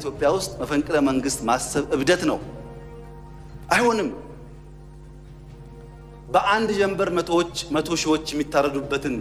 ኢትዮጵያ ውስጥ መፈንቅለ መንግስት ማሰብ እብደት ነው። አይሆንም። በአንድ ጀንበር መቶዎች መቶ ሺዎች የሚታረዱበትን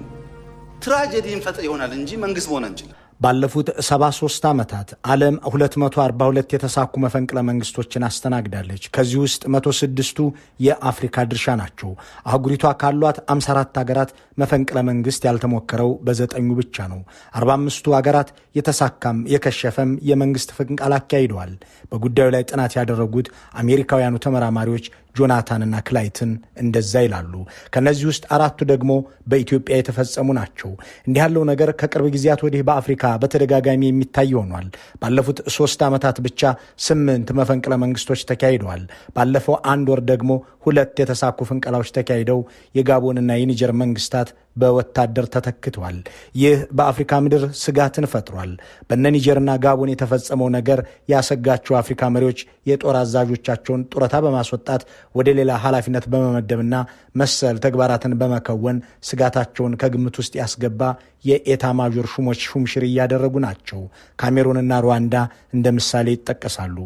tragedy እንፈጥር ይሆናል እንጂ መንግስት መሆን አንችልም። ባለፉት 73 ዓመታት ዓለም 242 የተሳኩ መፈንቅለ መንግስቶችን አስተናግዳለች። ከዚህ ውስጥ 106ቱ የአፍሪካ ድርሻ ናቸው። አህጉሪቷ ካሏት 54 ሀገራት መፈንቅለ መንግስት ያልተሞከረው በዘጠኙ ብቻ ነው። 45ቱ ሀገራት የተሳካም የከሸፈም የመንግስት ፍንቀላ አካሂደዋል። በጉዳዩ ላይ ጥናት ያደረጉት አሜሪካውያኑ ተመራማሪዎች ጆናታንና ክላይትን እንደዛ ይላሉ። ከነዚህ ውስጥ አራቱ ደግሞ በኢትዮጵያ የተፈጸሙ ናቸው። እንዲህ ያለው ነገር ከቅርብ ጊዜያት ወዲህ በአፍሪካ በተደጋጋሚ የሚታይ ሆኗል። ባለፉት 3 ዓመታት ብቻ ስምንት መፈንቅለ መንግስቶች ተካሂደዋል። ባለፈው አንድ ወር ደግሞ ሁለት የተሳኩ ፍንቀላዎች ተካሂደው የጋቦንና የኒጀር መንግስታት በወታደር ተተክተዋል። ይህ በአፍሪካ ምድር ስጋትን ፈጥሯል። በነ ኒጀርና ጋቦን የተፈጸመው ነገር ያሰጋቸው አፍሪካ መሪዎች የጦር አዛዦቻቸውን ጡረታ በማስወጣት፣ ወደ ሌላ ኃላፊነት በመመደብና መሰል ተግባራትን በመከወን ስጋታቸውን ከግምት ውስጥ ያስገባ የኤታ ማዦር ሹሞች ሹምሽር እያደረጉ ናቸው። ካሜሩንና ሩዋንዳ እንደ ምሳሌ ይጠቀሳሉ።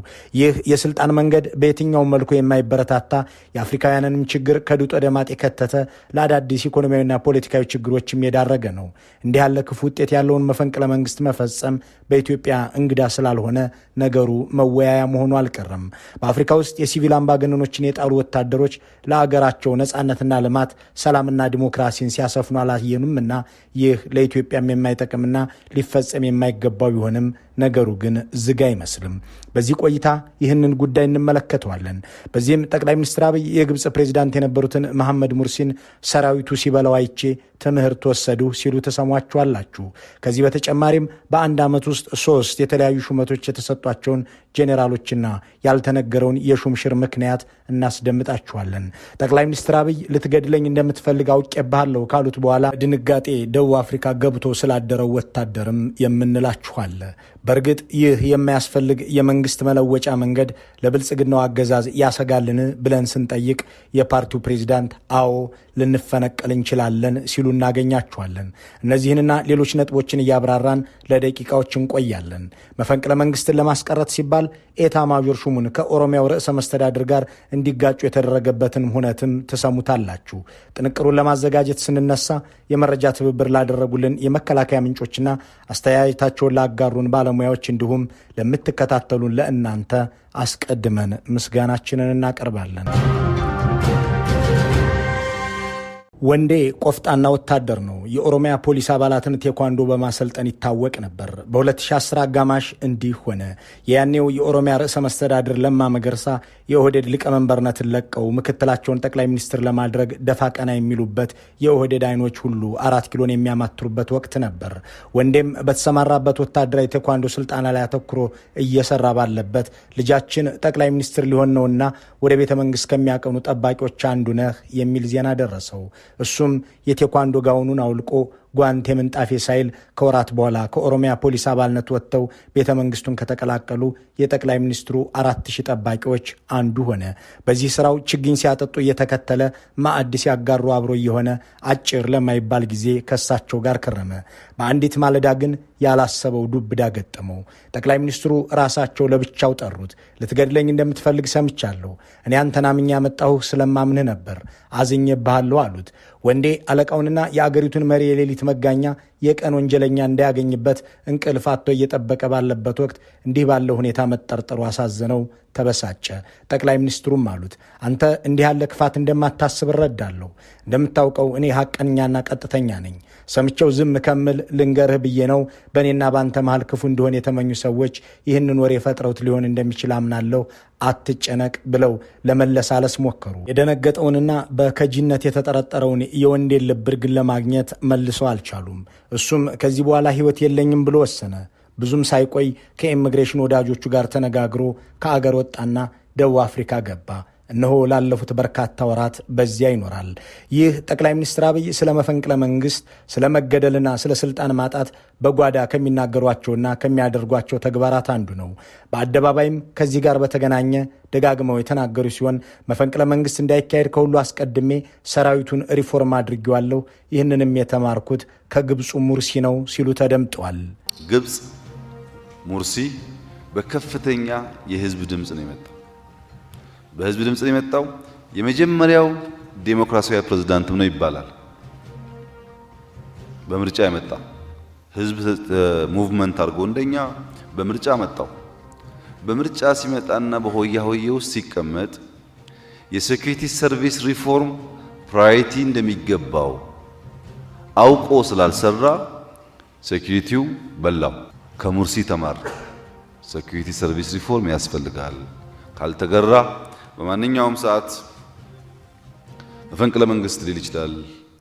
ይህ የስልጣን መንገድ በየትኛውም መልኩ የማይበረታታ፣ የአፍሪካውያንንም ችግር ከድጡ ወደ ማጥ የከተተ፣ ለአዳዲስ ኢኮኖሚያዊና ፖለቲካዊ ችግሮችም የዳረገ ነው። እንዲህ ያለ ክፉ ውጤት ያለውን መፈንቅለ መንግስት መፈጸም በኢትዮጵያ እንግዳ ስላልሆነ ነገሩ መወያያ መሆኑ አልቀረም። በአፍሪካ ውስጥ የሲቪል አምባገነኖችን የጣሉ ወታደሮች ለአገራቸው ነጻነትና ልማት፣ ሰላምና ዲሞክራሲን ሲያሰፍኑ አላየኑም እና ይህ ለኢትዮጵያም የማይጠቅምና ሊፈጸም የማይገባው ቢሆንም ነገሩ ግን ዝግ አይመስልም። በዚህ ቆይታ ይህንን ጉዳይ እንመለከተዋለን። በዚህም ጠቅላይ ሚኒስትር አብይ የግብፅ ፕሬዚዳንት የነበሩትን መሐመድ ሙርሲን ሰራዊቱ ሲበላው አይቼ ትምህርት ወሰድሁ ሲሉ ትሰሟቸዋላችሁ። ከዚህ በተጨማሪም በአንድ ዓመት ውስጥ ሶስት የተለያዩ ሹመቶች የተሰጧቸውን ጄኔራሎችና ያልተነገረውን የሹምሽር ምክንያት እናስደምጣችኋለን። ጠቅላይ ሚኒስትር አብይ ልትገድለኝ እንደምትፈልግ አውቄብሃለሁ ካሉት በኋላ ድንጋጤ ደቡብ አፍሪካ ገብቶ ስላደረው ወታደርም የምንላችኋለ። በእርግጥ ይህ የማያስፈልግ የመንግስት መለወጫ መንገድ ለብልጽግናው አገዛዝ ያሰጋልን ብለን ስንጠይቅ የፓርቲው ፕሬዚዳንት አዎ፣ ልንፈነቀል እንችላለን ሲሉ እናገኛቸዋለን። እነዚህንና ሌሎች ነጥቦችን እያብራራን ለደቂቃዎች እንቆያለን። መፈንቅለ መንግስትን ለማስቀረት ሲባል ኤታ ማዦር ሹሙን ከኦሮሚያው ርዕሰ መስተዳድር ጋር እንዲጋጩ የተደረገበትን ሁነትም ትሰሙታላችሁ። ጥንቅሩን ለማዘጋጀት ስንነሳ የመረጃ ትብብር ላደረጉልን የመከላከያ ምንጮችና አስተያየታቸውን ላጋሩን ባለሙያዎች እንዲሁም ለምትከታተሉን ለእናንተ አስቀድመን ምስጋናችንን እናቀርባለን። ወንዴ ቆፍጣና ወታደር ነው። የኦሮሚያ ፖሊስ አባላትን ቴኳንዶ በማሰልጠን ይታወቅ ነበር። በ2010 አጋማሽ እንዲህ ሆነ። የያኔው የኦሮሚያ ርዕሰ መስተዳድር ለማ መገርሳ የኦህዴድ ሊቀመንበርነትን ለቀው ምክትላቸውን ጠቅላይ ሚኒስትር ለማድረግ ደፋ ቀና የሚሉበት፣ የኦህዴድ አይኖች ሁሉ አራት ኪሎን የሚያማትሩበት ወቅት ነበር። ወንዴም በተሰማራበት ወታደራዊ ቴኳንዶ ስልጠና ላይ አተኩሮ እየሰራ ባለበት ልጃችን ጠቅላይ ሚኒስትር ሊሆን ነውና ወደ ቤተ መንግስት ከሚያቀኑ ጠባቂዎች አንዱ ነህ የሚል ዜና ደረሰው። እሱም የቴኳንዶ ጋውኑን አውልቆ ጓንቴ ምንጣፌ ሳይል ከወራት በኋላ ከኦሮሚያ ፖሊስ አባልነት ወጥተው ቤተ መንግስቱን ከተቀላቀሉ የጠቅላይ ሚኒስትሩ 4000 ጠባቂዎች አንዱ ሆነ። በዚህ ስራው ችግኝ ሲያጠጡ እየተከተለ፣ ማዕድ ሲያጋሩ አብሮ እየሆነ አጭር ለማይባል ጊዜ ከሳቸው ጋር ከረመ። በአንዲት ማለዳ ግን ያላሰበው ዱብዳ ገጠመው። ጠቅላይ ሚኒስትሩ ራሳቸው ለብቻው ጠሩት። ልትገድለኝ እንደምትፈልግ ሰምቻለሁ። እኔ አንተን አምኜ ያመጣሁህ ስለማምንህ ነበር። አዝኜብሃለሁ አሉት። ወንዴ አለቃውንና የአገሪቱን መሪ የሌሊት መጋኛ የቀን ወንጀለኛ እንዳያገኝበት እንቅልፍ አጥቶ እየጠበቀ ባለበት ወቅት እንዲህ ባለው ሁኔታ መጠርጠሩ አሳዘነው፣ ተበሳጨ። ጠቅላይ ሚኒስትሩም አሉት፣ አንተ እንዲህ ያለ ክፋት እንደማታስብ እረዳለሁ። እንደምታውቀው እኔ ሐቀኛና ቀጥተኛ ነኝ። ሰምቼው ዝም ከምል ልንገርህ ብዬ ነው። በእኔና በአንተ መሃል ክፉ እንዲሆን የተመኙ ሰዎች ይህንን ወሬ ፈጥረውት ሊሆን እንደሚችል አምናለሁ። አትጨነቅ ብለው ለመለሳለስ ሞከሩ። የደነገጠውንና በከጂነት የተጠረጠረውን የወንዴን ልብ ግን ለማግኘት መልሰው አልቻሉም። እሱም ከዚህ በኋላ ሕይወት የለኝም ብሎ ወሰነ። ብዙም ሳይቆይ ከኢሚግሬሽን ወዳጆቹ ጋር ተነጋግሮ ከአገር ወጣና ደቡብ አፍሪካ ገባ። እነሆ ላለፉት በርካታ ወራት በዚያ ይኖራል። ይህ ጠቅላይ ሚኒስትር አብይ ስለ መፈንቅለ መንግስት፣ ስለ መገደልና ስለ ስልጣን ማጣት በጓዳ ከሚናገሯቸውና ከሚያደርጓቸው ተግባራት አንዱ ነው። በአደባባይም ከዚህ ጋር በተገናኘ ደጋግመው የተናገሩ ሲሆን መፈንቅለ መንግስት እንዳይካሄድ ከሁሉ አስቀድሜ ሰራዊቱን ሪፎርም አድርጌዋለሁ፣ ይህንንም የተማርኩት ከግብፁ ሙርሲ ነው ሲሉ ተደምጠዋል። ግብፅ ሙርሲ በከፍተኛ የህዝብ ድምፅ ነው የመጣው። በህዝብ ድምፅ ነው የመጣው። የመጀመሪያው ዴሞክራሲያዊ ፕሬዝዳንትም ነው ይባላል። በምርጫ የመጣ ህዝብ movement አድርጎ እንደኛ በምርጫ መጣው። በምርጫ ሲመጣና በሆያ ሆዬ ውስጥ ሲቀመጥ የ security service reform priority እንደሚገባው አውቆ ስላልሰራ security ው በላው። ከሙርሲ ተማር። Security service reform ያስፈልጋል። ካልተገራ በማንኛውም ሰዓት መፈንቅለ መንግስት ሊል ይችላል።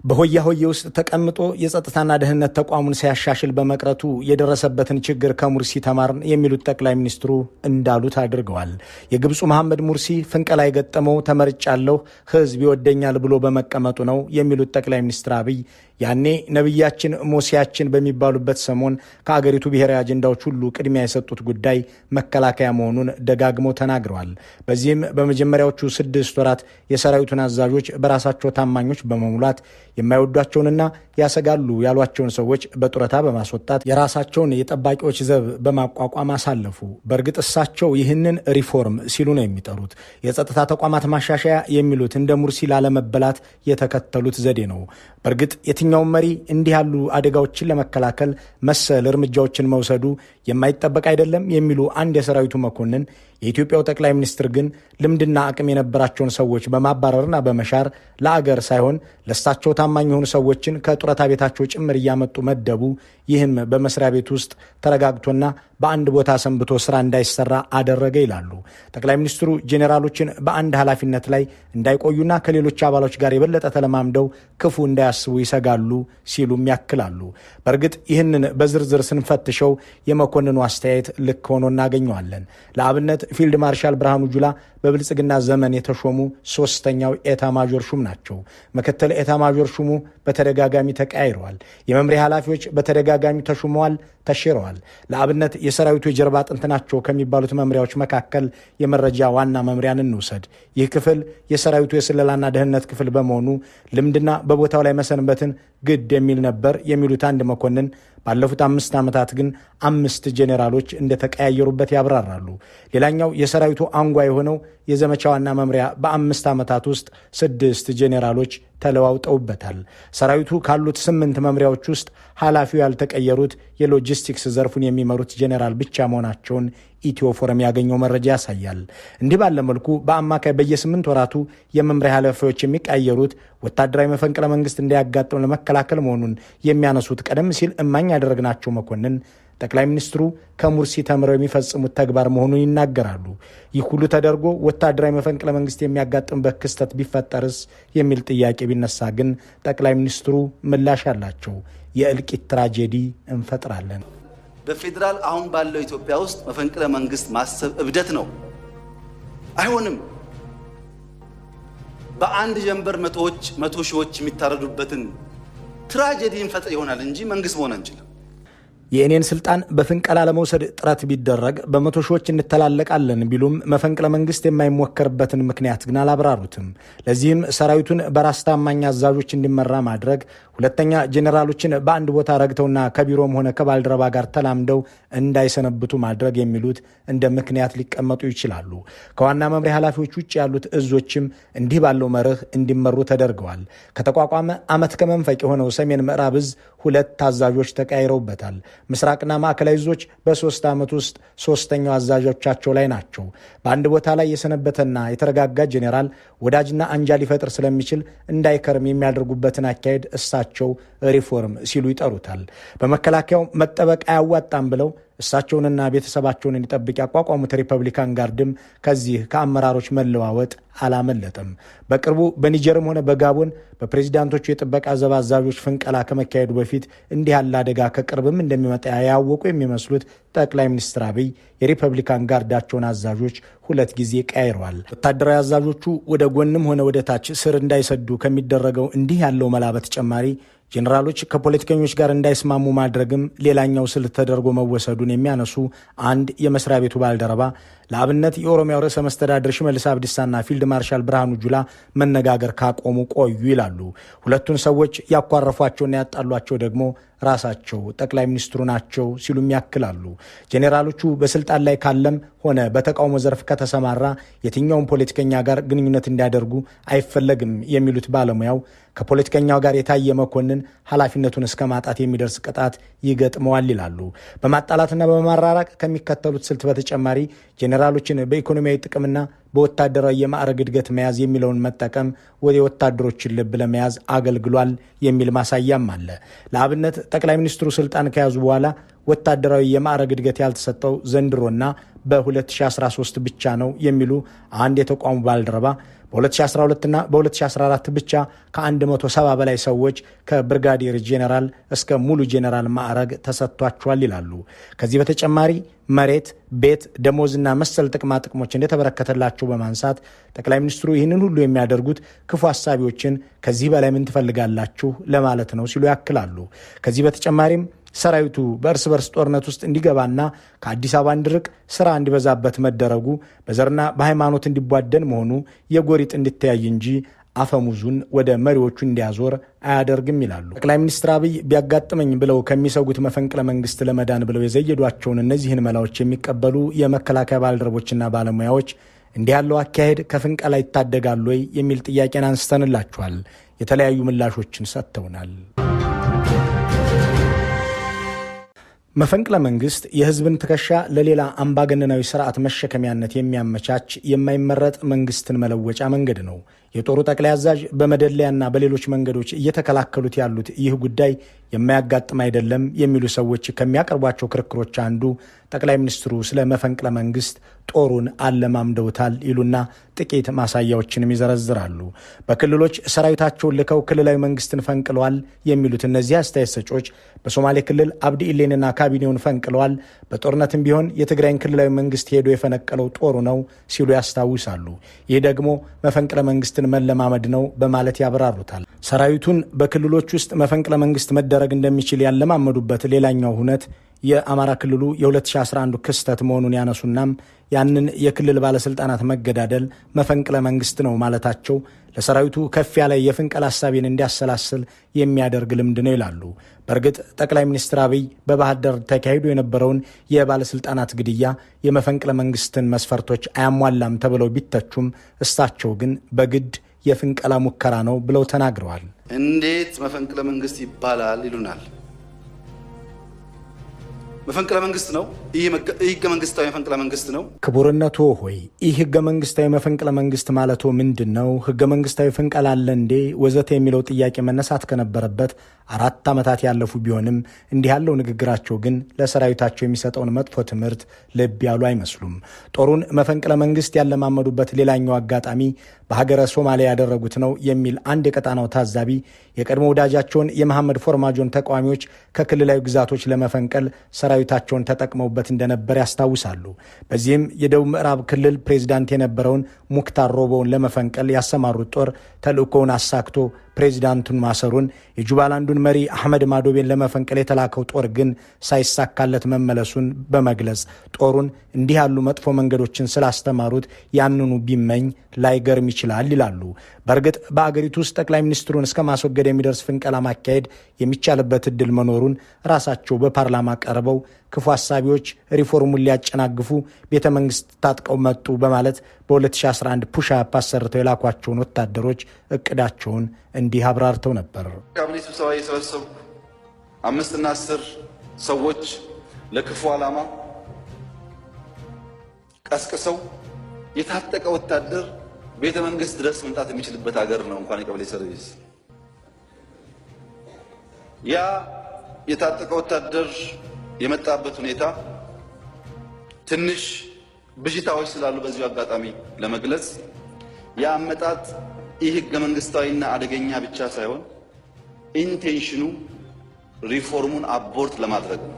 በሆያ ሆዬ ውስጥ ተቀምጦ የጸጥታና ደህንነት ተቋሙን ሲያሻሽል በመቅረቱ የደረሰበትን ችግር ከሙርሲ ተማርን የሚሉት ጠቅላይ ሚኒስትሩ እንዳሉት አድርገዋል። የግብፁ መሐመድ ሙርሲ ፍንቀላ የገጠመው ተመርጫለሁ፣ ህዝብ ይወደኛል ብሎ በመቀመጡ ነው የሚሉት ጠቅላይ ሚኒስትር አብይ ያኔ ነቢያችን ሞሲያችን በሚባሉበት ሰሞን ከአገሪቱ ብሔራዊ አጀንዳዎች ሁሉ ቅድሚያ የሰጡት ጉዳይ መከላከያ መሆኑን ደጋግመው ተናግረዋል። በዚህም በመጀመሪያዎቹ 6 ወራት የሰራዊቱን አዛዦች በራሳቸው ታማኞች በመሙላት፣ የማይወዷቸውንና ያሰጋሉ ያሏቸውን ሰዎች በጡረታ በማስወጣት፣ የራሳቸውን የጠባቂዎች ዘብ በማቋቋም አሳለፉ። በእርግጥ እሳቸው ይህንን ሪፎርም ሲሉ ነው የሚጠሩት። የጸጥታ ተቋማት ማሻሻያ የሚሉት እንደ ሙርሲ ላለመበላት የተከተሉት ዘዴ ነው። በእርግጥ የትኛውም መሪ እንዲህ ያሉ አደጋዎችን ለመከላከል መሰል እርምጃዎችን መውሰዱ የማይጠበቅ አይደለም የሚሉ አንድ የሰራዊቱ መኮንን፣ የኢትዮጵያው ጠቅላይ ሚኒስትር ግን ልምድና አቅም የነበራቸውን ሰዎች በማባረርና በመሻር ለአገር ሳይሆን ለእሳቸው ታማኝ የሆኑ ሰዎችን ከጡረታ ቤታቸው ጭምር እያመጡ መደቡ። ይህም በመስሪያ ቤት ውስጥ ተረጋግቶና በአንድ ቦታ ሰንብቶ ስራ እንዳይሰራ አደረገ ይላሉ። ጠቅላይ ሚኒስትሩ ጄኔራሎችን በአንድ ኃላፊነት ላይ እንዳይቆዩና ከሌሎች አባሎች ጋር የበለጠ ተለማምደው ክፉ እንዳያስቡ ይሰጋሉ ሲሉም ያክላሉ። በእርግጥ ይህንን በዝርዝር ስንፈትሸው የመኮንኑ አስተያየት ልክ ሆኖ እናገኘዋለን። ለአብነት ፊልድ ማርሻል ብርሃኑ ጁላ በብልጽግና ዘመን የተሾሙ ሶስተኛው ኤታ ማጆር ሹም ናቸው። ምክትል ኤታ ማጆር ሹሙ በተደጋጋሚ ተቀያይረዋል። የመምሪያ ኃላፊዎች በተደጋጋሚ ተሹመዋል፣ ተሽረዋል። ለአብነት የሰራዊቱ የጀርባ አጥንት ናቸው ከሚባሉት መምሪያዎች መካከል የመረጃ ዋና መምሪያን እንውሰድ። ይህ ክፍል የሰራዊቱ የስለላና ደህንነት ክፍል በመሆኑ ልምድና በቦታው ላይ መሰንበትን ግድ የሚል ነበር የሚሉት አንድ መኮንን፣ ባለፉት 5 ዓመታት ግን አምስት ጄኔራሎች እንደተቀያየሩበት ያብራራሉ። ሌላኛው የሰራዊቱ አንጓ የሆነው የዘመቻ ዋና መምሪያ በ5 ዓመታት ውስጥ ስድስት ጄኔራሎች ተለዋውጠውበታል። ሰራዊቱ ካሉት ስምንት መምሪያዎች ውስጥ ኃላፊው ያልተቀየሩት የሎጂስቲክስ ዘርፉን የሚመሩት ጄኔራል ብቻ መሆናቸውን ኢትዮ ፎረም ያገኘው መረጃ ያሳያል። እንዲህ ባለ መልኩ በአማካይ በየ8 ወራቱ የመምሪያ ኃላፊዎች የሚቀያየሩት ወታደራዊ መፈንቅለ መንግስት እንዳያጋጥም ለመከላከል መሆኑን የሚያነሱት ቀደም ሲል እማኝ ያደረግናቸው መኮንን፣ ጠቅላይ ሚኒስትሩ ከሙርሲ ተምረው የሚፈጽሙት ተግባር መሆኑን ይናገራሉ። ይህ ሁሉ ተደርጎ ወታደራዊ መፈንቅለ መንግስት የሚያጋጥምበት ክስተት ቢፈጠርስ የሚል ጥያቄ ቢነሳ ግን ጠቅላይ ሚኒስትሩ ምላሽ አላቸው። የእልቂት tragedy እንፈጥራለን። በፌዴራል አሁን ባለው ኢትዮጵያ ውስጥ መፈንቅለ መንግስት ማሰብ እብደት ነው። አይሆንም። በአንድ ጀንበር መቶዎች፣ መቶ ሺዎች የሚታረዱበትን tragedy እንፈጥር ይሆናል እንጂ መንግስት መሆን አንችልም። የእኔን ስልጣን በፍንቀላ ለመውሰድ ጥረት ቢደረግ በመቶ ሺዎች እንተላለቃለን ቢሉም መፈንቅለ መንግስት የማይሞከርበትን ምክንያት ግን አላብራሩትም። ለዚህም ሰራዊቱን በራስ ታማኝ አዛዦች እንዲመራ ማድረግ፣ ሁለተኛ ጄኔራሎችን በአንድ ቦታ ረግተውና ከቢሮም ሆነ ከባልደረባ ጋር ተላምደው እንዳይሰነብቱ ማድረግ የሚሉት እንደ ምክንያት ሊቀመጡ ይችላሉ። ከዋና መምሪያ ኃላፊዎች ውጭ ያሉት እዞችም እንዲህ ባለው መርህ እንዲመሩ ተደርገዋል። ከተቋቋመ ዓመት ከመንፈቅ የሆነው ሰሜን ምዕራብ እዝ ሁለት አዛዦች ተቀያይረውበታል። ምስራቅና ማዕከላዊ እዞች በ3 ዓመት ውስጥ ሶስተኛው አዛዦቻቸው ላይ ናቸው። በአንድ ቦታ ላይ የሰነበተና የተረጋጋ ጄኔራል ወዳጅና አንጃ ሊፈጥር ስለሚችል እንዳይከርም የሚያደርጉበትን አካሄድ እሳቸው ሪፎርም ሲሉ ይጠሩታል። በመከላከያው መጠበቅ አያዋጣም ብለው እሳቸውንና ቤተሰባቸውን እንዲጠብቅ ያቋቋሙት Republican Guard ም ከዚህ ከአመራሮች መለዋወጥ አላመለጠም። በቅርቡ በኒጀርም ሆነ በጋቦን በፕሬዚዳንቶቹ የጥበቃ ዘብ አዛዦች ፍንቀላ ከመካሄዱ በፊት እንዲህ ያለ አደጋ ከቅርብም እንደሚመጣ ያወቁ የሚመስሉት ጠቅላይ ሚኒስትር አብይ የ Republican Guard ኣቸውን አዛዦች ሁለት ጊዜ ቀያይረዋል። ወታደራዊ አዛዦቹ ወደ ጎንም ሆነ ወደ ታች ስር እንዳይሰዱ ከሚደረገው እንዲህ ያለው መላ በተጨማሪ ጄኔራሎች ከፖለቲከኞች ጋር እንዳይስማሙ ማድረግም ሌላኛው ስልት ተደርጎ መወሰዱን የሚያነሱ አንድ የመስሪያ ቤቱ ባልደረባ፣ ለአብነት የኦሮሚያው ርዕሰ መስተዳድር ሽመልስ አብዲሳና ፊልድ ማርሻል ብርሃኑ ጁላ መነጋገር ካቆሙ ቆዩ ይላሉ። ሁለቱን ሰዎች ያኳረፏቸውና ያጣሏቸው ደግሞ ራሳቸው ጠቅላይ ሚኒስትሩ ናቸው ሲሉም ያክላሉ። ጄኔራሎቹ በስልጣን ላይ ካለም ሆነ በተቃውሞ ዘርፍ ከተሰማራ የትኛውም ፖለቲከኛ ጋር ግንኙነት እንዲያደርጉ አይፈለግም የሚሉት ባለሙያው ከፖለቲከኛው ጋር የታየ መኮንን ኃላፊነቱን እስከ ማጣት የሚደርስ ቅጣት ይገጥመዋል ይላሉ። በማጣላትና በማራራቅ ከሚከተሉት ስልት በተጨማሪ ጄኔራሎችን በኢኮኖሚያዊ ጥቅምና በወታደራዊ የማዕረግ እድገት መያዝ የሚለውን መጠቀም ወደ ወታደሮችን ልብ ለመያዝ አገልግሏል የሚል ማሳያም አለ። ለአብነት ጠቅላይ ሚኒስትሩ ስልጣን ከያዙ በኋላ ወታደራዊ የማዕረግ እድገት ያልተሰጠው ዘንድሮና በ2013 ብቻ ነው የሚሉ አንድ የተቋሙ ባልደረባ በ2012 እና በ2014 ብቻ ከ170 በላይ ሰዎች ከብርጋዴር ጄኔራል እስከ ሙሉ ጄኔራል ማዕረግ ተሰጥቷቸዋል ይላሉ። ከዚህ በተጨማሪ መሬት፣ ቤት፣ ደሞዝና መሰል ጥቅማ ጥቅሞች እንደተበረከተላቸው በማንሳት ጠቅላይ ሚኒስትሩ ይህንን ሁሉ የሚያደርጉት ክፉ አሳቢዎችን ከዚህ በላይ ምን ትፈልጋላችሁ ለማለት ነው ሲሉ ያክላሉ። ከዚህ በተጨማሪም ሰራዊቱ በእርስ በርስ ጦርነት ውስጥ እንዲገባና ከአዲስ አበባ እንዲርቅ ስራ እንዲበዛበት መደረጉ በዘርና በሃይማኖት እንዲቧደን መሆኑ የጎሪጥ እንዲተያይ እንጂ አፈሙዙን ወደ መሪዎቹ እንዲያዞር አያደርግም ይላሉ። ጠቅላይ ሚኒስትር አብይ ቢያጋጥመኝ ብለው ከሚሰጉት መፈንቅለ መንግስት ለመዳን ብለው የዘየዷቸውን እነዚህን መላዎች የሚቀበሉ የመከላከያ ባልደረቦችና ባለሙያዎች እንዲህ ያለው አካሄድ ከፍንቀላ ይታደጋሉ ወይ የሚል ጥያቄን አንስተንላችኋል። የተለያዩ ምላሾችን ሰጥተውናል። መፈንቅለ መንግስት የህዝብን ትከሻ ለሌላ አምባገነናዊ ስርዓት መሸከሚያነት የሚያመቻች የማይመረጥ መንግስትን መለወጫ መንገድ ነው። የጦሩ ጠቅላይ አዛዥ በመደለያና በሌሎች መንገዶች እየተከላከሉት ያሉት ይህ ጉዳይ የማያጋጥም አይደለም የሚሉ ሰዎች ከሚያቀርቧቸው ክርክሮች አንዱ ጠቅላይ ሚኒስትሩ ስለ መፈንቅለ መንግስት ጦሩን አለማምደውታል ይሉና ጥቂት ማሳያዎችንም ይዘረዝራሉ። በክልሎች ሰራዊታቸውን ልከው ክልላዊ መንግስትን ፈንቅለዋል የሚሉት እነዚህ አስተያየት ሰጮች በሶማሌ ክልል አብዲ ኢሌንና ካቢኔውን ፈንቅለዋል፣ በጦርነትም ቢሆን የትግራይን ክልላዊ መንግስት ሄዶ የፈነቀለው ጦሩ ነው ሲሉ ያስታውሳሉ። ይህ ደግሞ መፈንቅለ መንግስትን መለማመድ ነው በማለት ያብራሩታል። ሰራዊቱን በክልሎች ውስጥ መፈንቅለ መንግስት መደረግ እንደሚችል ያለማመዱበት ሌላኛው ሁነት የአማራ ክልሉ የ2011 ክስተት መሆኑን ያነሱናም ያንን የክልል ባለስልጣናት መገዳደል መፈንቅለ መንግስት ነው ማለታቸው ለሰራዊቱ ከፍ ያለ የፍንቀል ሀሳቤን እንዲያሰላስል የሚያደርግ ልምድ ነው ይላሉ። በእርግጥ ጠቅላይ ሚኒስትር አብይ በባህር ዳር ተካሂዶ የነበረውን የባለስልጣናት ግድያ የመፈንቅለ መንግስትን መስፈርቶች አያሟላም ተብለው ቢተቹም እሳቸው ግን በግድ የፍንቀላ ሙከራ ነው ብለው ተናግረዋል። እንዴት መፈንቅለ መንግስት ይባላል ይሉናል። መፈንቅለ መንግስት ነው። ይህ ህገ መንግስታዊ መፈንቅለ መንግስት ነው። ክቡርነቶ ሆይ ይህ ህገ መንግስታዊ መፈንቅለ መንግስት ማለቶ ምንድን ነው? ህገ መንግስታዊ ፍንቀላ አለ እንዴ? ወዘተ የሚለው ጥያቄ መነሳት ከነበረበት 4 ዓመታት ያለፉ ቢሆንም እንዲህ ያለው ንግግራቸው ግን ለሰራዊታቸው የሚሰጠውን መጥፎ ትምህርት ልብ ያሉ አይመስሉም። ጦሩን መፈንቅለ መንግስት ያለማመዱበት ሌላኛው አጋጣሚ በሀገረ ሶማሊያ ያደረጉት ነው የሚል አንድ የቀጣናው ታዛቢ የቀድሞ ወዳጃቸውን የመሐመድ ፎርማጆን ተቃዋሚዎች ከክልላዊ ግዛቶች ለመፈንቀል ሰራዊታቸውን ተጠቅመውበት እንደነበር ያስታውሳሉ። በዚህም የደቡብ ምዕራብ ክልል ፕሬዚዳንት የነበረውን ሙክታር ሮቦውን ለመፈንቀል ያሰማሩት ጦር ተልእኮውን አሳክቶ ፕሬዚዳንቱን ማሰሩን፣ የጁባላንዱን መሪ አህመድ ማዶቤን ለመፈንቀል የተላከው ጦር ግን ሳይሳካለት መመለሱን በመግለጽ ጦሩን እንዲህ ያሉ መጥፎ መንገዶችን ስላስተማሩት ያንኑ ቢመኝ ላይገርም ይችላል ይላሉ። በእርግጥ በአገሪቱ ውስጥ ጠቅላይ ሚኒስትሩን እስከ ማስወገድ የሚደርስ ፍንቀላ ማካሄድ የሚቻልበት እድል መኖሩን ራሳቸው በፓርላማ ቀርበው ክፉ አሳቢዎች ሪፎርሙን ሊያጨናግፉ ቤተ መንግስት ታጥቀው መጡ በማለት በ2011 push-up አሰርተው የላኳቸውን ወታደሮች እቅዳቸውን እንዲህ አብራርተው ነበር። ካቢኔ ስብሰባ እየሰበሰብኩ 5 እና 10 ሰዎች ለክፉ ዓላማ ቀስቅሰው የታጠቀ ወታደር ቤተ መንግስት ድረስ መምጣት የሚችልበት ሀገር ነው እንኳን የቀበሌ service። ያ የታጠቀ ወታደር የመጣበት ሁኔታ ትንሽ ብዥታዎች ስላሉ በዚሁ አጋጣሚ ለመግለጽ የአመጣጥ ይህ ህገ መንግስታዊና አደገኛ ብቻ ሳይሆን intention ኑ ሪፎርሙን abort ለማድረግ ነው።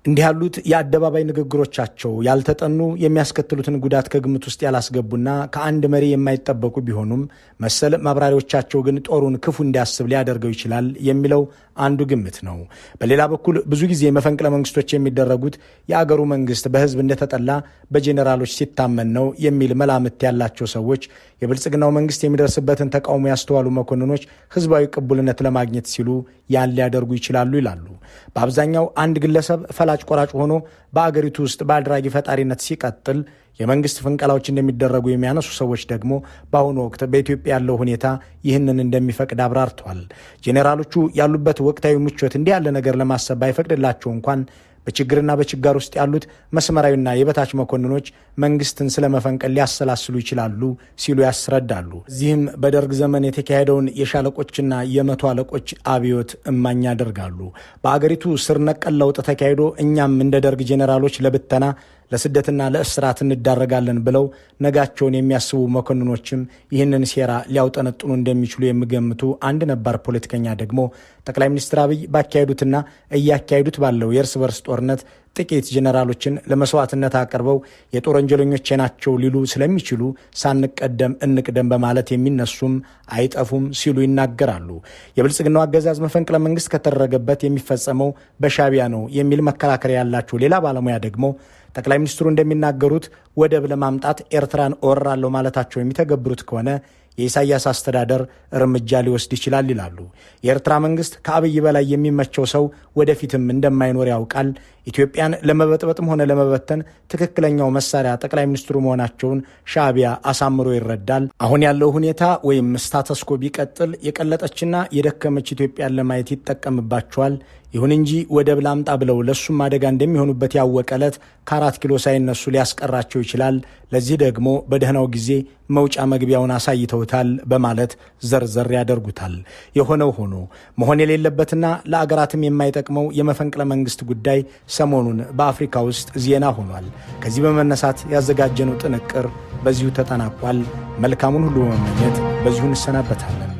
እንዲህ ያሉት የአደባባይ ንግግሮቻቸው ያልተጠኑ፣ የሚያስከትሉትን ጉዳት ከግምት ውስጥ ያላስገቡና ከአንድ መሪ የማይጠበቁ ቢሆኑም መሰል ማብራሪያዎቻቸው ግን ጦሩን ክፉ እንዲያስብ ሊያደርገው ይችላል የሚለው አንዱ ግምት ነው። በሌላ በኩል ብዙ ጊዜ መፈንቅለ መንግስቶች የሚደረጉት የአገሩ መንግስት በህዝብ እንደተጠላ በጄኔራሎች ሲታመን ነው የሚል መላምት ያላቸው ሰዎች የብልጽግናው መንግስት የሚደርስበትን ተቃውሞ ያስተዋሉ መኮንኖች ህዝባዊ ቅቡልነት ለማግኘት ሲሉ ያን ሊያደርጉ ይችላሉ ይላሉ። በአብዛኛው አንድ ግለሰብ ፈላጭ ቆራጭ ሆኖ በአገሪቱ ውስጥ በአድራጊ ፈጣሪነት ሲቀጥል የመንግስት ፍንቀላዎች እንደሚደረጉ የሚያነሱ ሰዎች ደግሞ በአሁኑ ወቅት በኢትዮጵያ ያለው ሁኔታ ይህንን እንደሚፈቅድ አብራርተዋል። ጄኔራሎቹ ያሉበት ወቅታዊ ምቾት እንዲህ ያለ ነገር ለማሰብ ባይፈቅድላቸው እንኳን በችግርና በችጋር ውስጥ ያሉት መስመራዊና የበታች መኮንኖች መንግስትን ስለመፈንቀል ሊያሰላስሉ ይችላሉ ሲሉ ያስረዳሉ። እዚህም በደርግ ዘመን የተካሄደውን የሻለቆችና የመቶ አለቆች አብዮት እማኝ ያደርጋሉ። በአገሪቱ ስር ነቀል ለውጥ ተካሂዶ እኛም እንደ ደርግ ጄኔራሎች ለብተና፣ ለስደትና ለእስራት እንዳረጋለን ብለው ነጋቸውን የሚያስቡ መኮንኖችም ይህንን ሴራ ሊያውጠነጥኑ እንደሚችሉ የሚገምቱ አንድ ነባር ፖለቲከኛ ደግሞ ጠቅላይ ሚኒስትር አብይ ባካሄዱትና እያካሄዱት ባለው የእርስ በርስ ጦርነት ጥቂት ጄኔራሎችን ለመስዋዕትነት አቅርበው የጦር ወንጀለኞቼ ናቸው ሊሉ ስለሚችሉ ሳንቀደም እንቅደም በማለት የሚነሱም አይጠፉም ሲሉ ይናገራሉ። የብልጽግናው አገዛዝ መፈንቅለ መንግስት ከተደረገበት የሚፈጸመው በሻዕቢያ ነው የሚል መከራከሪያ ያላቸው ሌላ ባለሙያ ደግሞ ጠቅላይ ሚኒስትሩ እንደሚናገሩት ወደብ ለማምጣት ኤርትራን እወራለሁ ማለታቸው የሚተገብሩት ከሆነ የኢሳያስ አስተዳደር እርምጃ ሊወስድ ይችላል ይላሉ። የኤርትራ መንግስት ከአብይ በላይ የሚመቸው ሰው ወደፊትም እንደማይኖር ያውቃል። ኢትዮጵያን ለመበጥበጥም ሆነ ለመበተን ትክክለኛው መሳሪያ ጠቅላይ ሚኒስትሩ መሆናቸውን ሻዕቢያ አሳምሮ ይረዳል። አሁን ያለው ሁኔታ ወይም status quo ቢቀጥል የቀለጠችና የደከመች ኢትዮጵያን ለማየት ይጠቀምባቸዋል። ይሁን እንጂ ወደብ ላምጣ ብለው ለእሱም አደጋ እንደሚሆኑበት ያወቀ ዕለት ከ4 ኪሎ ሳይነሱ ሊያስቀራቸው ይችላል። ለዚህ ደግሞ በደህናው ጊዜ መውጫ መግቢያውን አሳይተውታል በማለት ዘርዘር ያደርጉታል። የሆነው ሆኖ መሆን የሌለበትና ለአገራትም የማይጠቅመው የመፈንቅለ መንግስት ጉዳይ ሰሞኑን በአፍሪካ ውስጥ ዜና ሆኗል። ከዚህ በመነሳት ያዘጋጀነው ጥንቅር በዚሁ ተጠናቋል። መልካሙን ሁሉ በመመኘት በዚሁ እንሰናበታለን።